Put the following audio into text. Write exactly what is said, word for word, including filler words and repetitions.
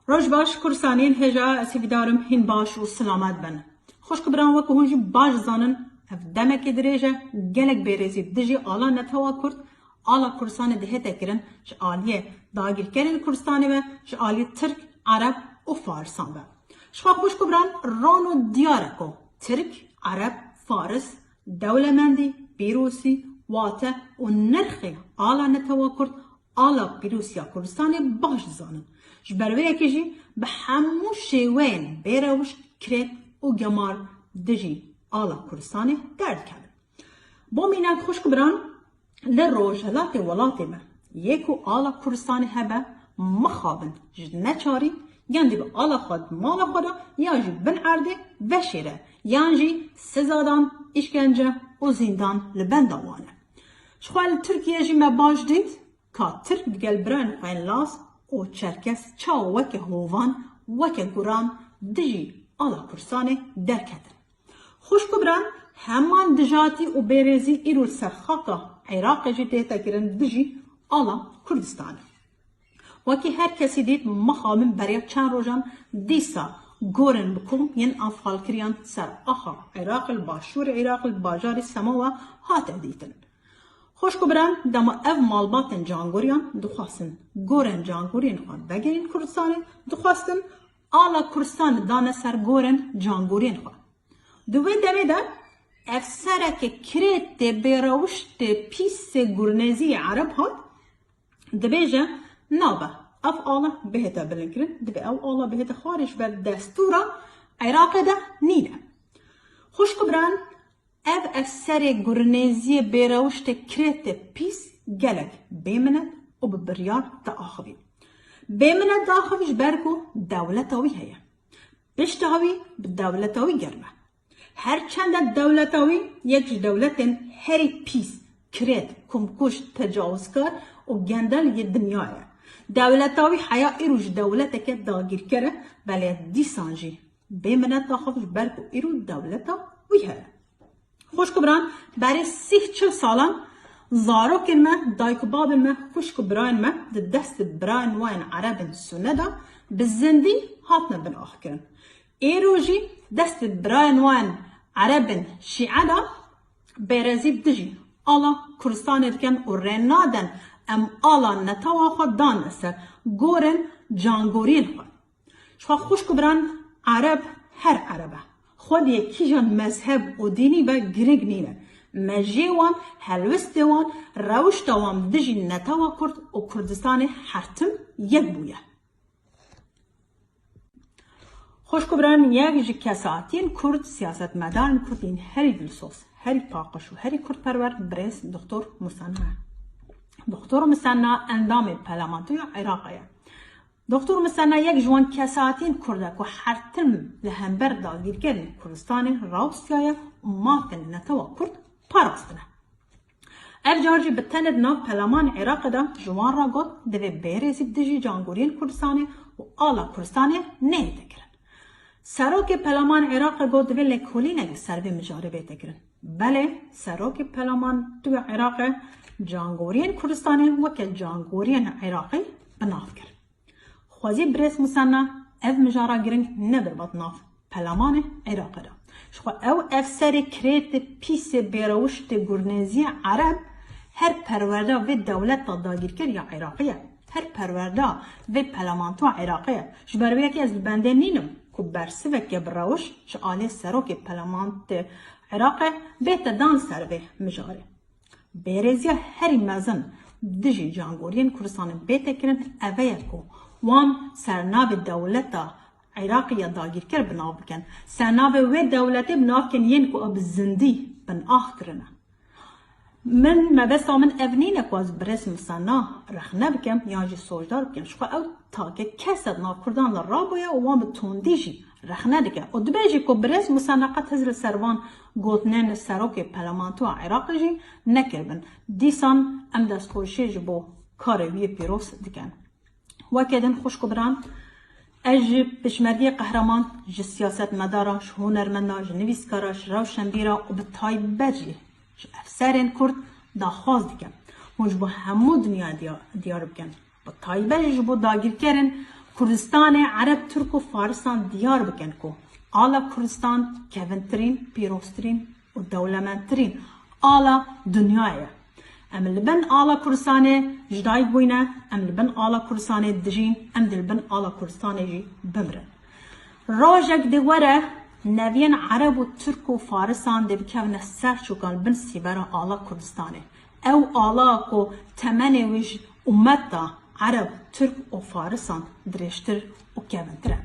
Roj baş, Kurdistanên hêja, ez hêvîdar im hîn baş û silamet bin. Xwişk û biran, wek hûn jî baş dizanin, ev demekê dirêj e, gelek bêrêzî dijî ala netewa Kurd, ala Kurdistanê dihête kirin ji aliyê dagirkerên Kurdistanê ve, ji aliyê Tirk, Ereb û Farisan ve. Ji xwe xwişk û biran, rono diyar e ku Tirk, Ereb, Faris, dewlemendî, pîrosî, wate û nirxê ala netewa Kurd, ala pîrosiya Kurdistanê baş dizanin. Ji ber vê yekê jî bi hemû şêweyên bêrewş, kirêt û gemar dijî ala Kurdistanê derdikevin. Bo mînak, xwişk û biran, li rojhilatê welatê me yê ku ala Kurdistanê hebe, mixabin ji neçarî, yan dî bi ala xwe di mala xwe de, yan jî bin erdê veşêre, yan jî sizadan, îşkence û zîndan li benda wan e. Ji xwe li Tirkiye jî me baş dît ka Tirk digel birayên xwe yên Laz û Çerkes çawa weke hovan, weke guran dijî ala Kurdistanê derketin. Xwişk û biran, heman dijatî û bêrêzî îro li ser xaka Iraqê jî tête kirin dijî ala Kurdistanê. Wekî her kesî dît, mixabin beriya çend rojan dîsa gorên bi kom yên enfalkiriyan ser axa Iraqê, li başûrê Iraqê, li bajarê Sema ve hate dîtin. Xwişk û biran, dema ev malbatên cangoriyan dixwastin gorên cangoriyên xwe vegerîn Kurdistanê, dixwastin ala Kurdistanê dane ser gorên cangoriyên xwe. Di wê demê de ev sereke kirêtê bêrewiştê pîsê gurnêzî yê Ereb hat, dibêje, nabe ev ala bihête bilindkirin, divê ew ala bihête xwarê, ji ber destûra Iraqê de nîne. Xwişk û biran, ev ev serê gurnêziyê bêrewiştê kirêtê pîs gelek bêminet û bi biryar diaxivî. Bêminet diaxivî ji ber ku dewleta wî heye. Pişta wî bi dewleta wî germ e. Her çend e dewleta wî yek ji dewletên herî pîs, kirêt, komkuj, tecawizkar û gendel yê dinya ye. Dewleta wî heya îro jî dewleteke dagîrker e, belê dîsan jî bêminet daxivî ji ber ku îro dewleta wî heye. Xwişk û biran, berê sîh çil salan zarokên me, dayik û babên me, xwişk û birayên me di destê birayên wan yên Erebên Sune de bi zindî hatine binaxkirin. Êro jî destê birayên wan Erebên Şîe de bêrezî bi dijî ala Kurdistanê dikin û rê nadin em ala netewa xwe dane ser gorên cangoriyên xwe. Ji xwe xwişk û biran, Ereb her Ereb e. Xwediyê kîjan mezheb û dînî be giring nîne. Mejiyê wan, helwestê wan, rewişta wan dijî netewa Kurd û Kurdistanê her tim yek bûye. Xwişk û biran, yek ji kesatiyên Kurd, siyasetmedarên Kurd yên herî dilsoz, herî paqij û herî kurdperwer birêz Doktor Musanna ye. Doktor Musanna endamê Parlamentoya Iraqê ye. Doktor Musanna yek ji wan kesatiyên Kurd e ku her tim li hember dagîrkerên Kurdistanê rawestiyaye û mafên netewa Kurd parastine. Ev car jî bi tenê di nav pelemanê Iraqê de ji wan re got, divê bêrêzî dijî cangoriyên Kurdistanê û ala Kurdistanê neyête kirin. Serokê pelemanê Iraqê got, divê lêkolînek li ser vê mijarê bête kirin. Belê, serokê Parlamentoya Iraqê cangoriyên Kurdistanê weke cangoriyên Iraqê bi nav kir. Xwezî birêz Musanna ev mijara giring nebirbat nav pelemanê Iraqê de. Ji xwe ew ev serê kirêtê pîsê bêrewiştê gurnêziyê Ereb her perwerda vê dewleta dagîrker ya Iraqê ye. Her perwerda vê pelemantoya Iraqê ye. Ji ber vê yekê ez li bendê nînim ku bersiveke bi rewş ji aliyê serokê pelemantê Iraqê bête dan ser vê mijarê. Bêrêziya herî mezin dijî cangoriyên Kurdistanê bête kirin, ev e ku wan ser navê dewleta Iraqê ya dagîrker bi nav bikin. Ser navê wê dewletê bi nav bikin yên ku ew bi zindî binax kirine. Min, mebesta min ev nîne ku ez birêz Musanna rexne bikim yan jî sojdar bikim. Ji xwe ew take kes e di nav Kurdan de rabûye û wan bi tundî jî rexne dike û dibêje ku birêz Musanna qet hez li ser van gotinên serokê Parlamentoya Iraqê jî nekiribin. Dîsan em destxoşiyê ji bo karê wî yê pîroz dikin. Weke din xwişk û biran, ez ji pêşmergeyê qehreman, ji siyasetmedara, ji hunermenda, ji nivîskara, ji rewşenbîra û bi taybet jî ji efserên Kurd daxwaz dikim, hûn ji bo hemû dinya diya-, diyar bikin. Bi taybet jî ji bo dagîrkerên Kurdistanê Ereb, Tirk û Farisan diyar bikin ku ala Kurdistan kevintirîn, pîroztirîn û dewlemendtirîn ala dinyayê ye. Em li bin ala Kurdistanê ji dayik bûyne, em li bin ala Kurdistanê dijîn, em dê li bin ala Kurdistanê jî bimirin. Rojek dê were, neviyên Ereb û Tirk û Farisan dê bikevine ser çûkan li bin sîbera ala Kurdistanê. Ew ala ku temenê wî ji ummeta Ereb, Tirk û Farisan dirêjtir û kevintir e.